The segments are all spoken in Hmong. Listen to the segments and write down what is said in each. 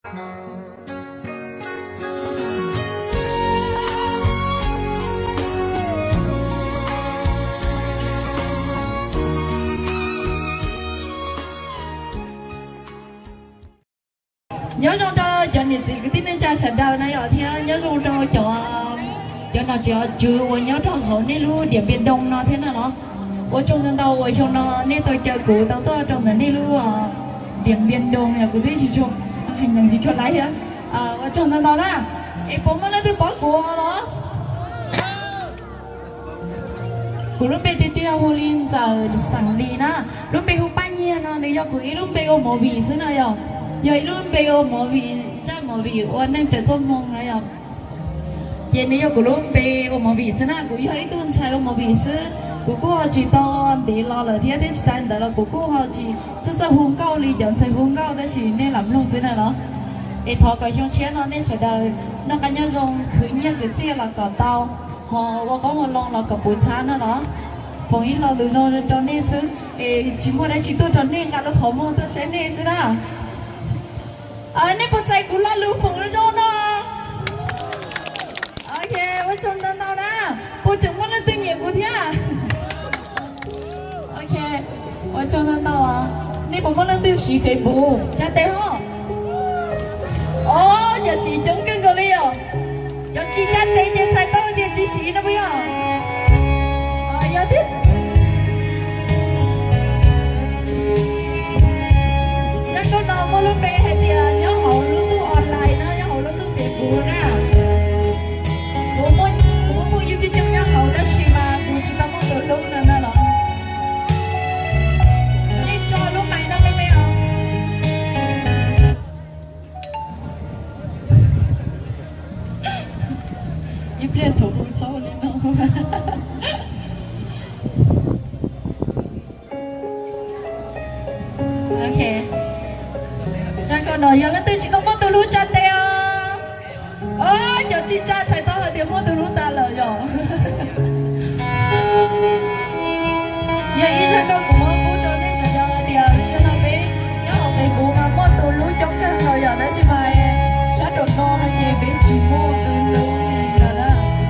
Nyob zoo rau cov niam txiv kwv tij neej tsa sawv daws na yom, thiab nyob zoo rau cov, cov nom tswv uas nyob rau hauv nej lub Diam Npias Doo no thiab na los. Ua tsaug ntau ntau uas xyoo no nej tau caw kuv tau tuaj rau ntawm nej lub Diam Npias Doo, yog kuv twb tsis tshua, tsis tshua laiv thiab. Ua tsaug ntau ntau na. Es puas muaj leej twg paub kuv los? Kuv lub npe tiag tiag hu li Ntxawm Xeem Lis na. Lub npe hu Paj Nyiag no nws yog kuv ib lub npe ua movie xwb na yom. Yog ib lub npe ua movie, zaj movie ua neeg raws txoj hmoo na yom. Ces nws yog kuv lub npe ua movie xwb na, kuv yog ib tug ntxhais ua movie xwb. Kuv kuj ho tsis tau ntev los lawm thiab, thiab tsis tas ntawd los kuv kuj ho tsis txawj txawj hu nkauj li cov ntxhais hu nkauj, tab sis nej lam mloog xwb na los. Es thov kom xyoo tshiab no nej sawv daws noj qab nyob zoo, khwv nyiaj khwv txiaj los kom tau, ho ua qoob ua loo los kom puv txhab na los. Foom ib lo lus zoo rau nej xwb, es tsis muaj dab tsi tuaj rau nej, nqa lub qhov muag tuaj saib nej xwb na. Nej puas txais kuv lo lus foom zoo no? Ok, ua tsaug ntau ntau na. Puas tseem muaj leej twg nyiam kuv thiab? Ok, ua tsaug ntau ntau. Nej puas muaj leej twg siv Facebook? Tsa tes os. Os, cov siv coob kawg nkaus li os. Cov tsis tsa tes ces txhais tau tias tsis siv no puas yog? Yog thiab. Zaj nkauj no muaj lub npe hais tias nyob hauv lub ntuj online no, nyob hauv lub ntuj Facebook na. Kuv muaj, kuv muaj phooj ywg coob coob nyob hauv tab sis mas kuv tsis tau muaj tus hlub no na los. Nej tso lub mais no me me os. Ib pliag thaum hu txhob li no. Ok, zaj nkauj no yog leej twg tsis tau muaj tus hlub tsa tes os. Os, cov tsis tsa txhais tau hais tias muaj tus hlub tas lawm yom. Yog ib zaj nkauj kuv muab pub rau nej sawv daws hais tias zaum no peb nyob hauv Facebook mas muaj tus hlub coob kawg nkaus yom, tab sis mas sab nraum no no ces peb tsis muaj tus hlub li lawm na.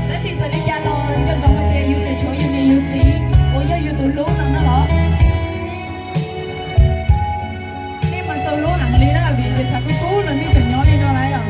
Tab sis txawm li cas los nco ntsoov hais tias yus tseem tshuav yus niam yus txiv uas yog yus tus hlub no na los. Nej mas txaus hlub heev li na, vim tias tshav kub kub los nej tseem nyob li no na yom.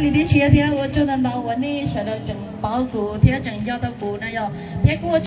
Li tib si thiab ua tsaug ntau ntau uas nej sawv daws tseem paub kuv thiab tseem nco tau kuv no yog, thiab kuj ua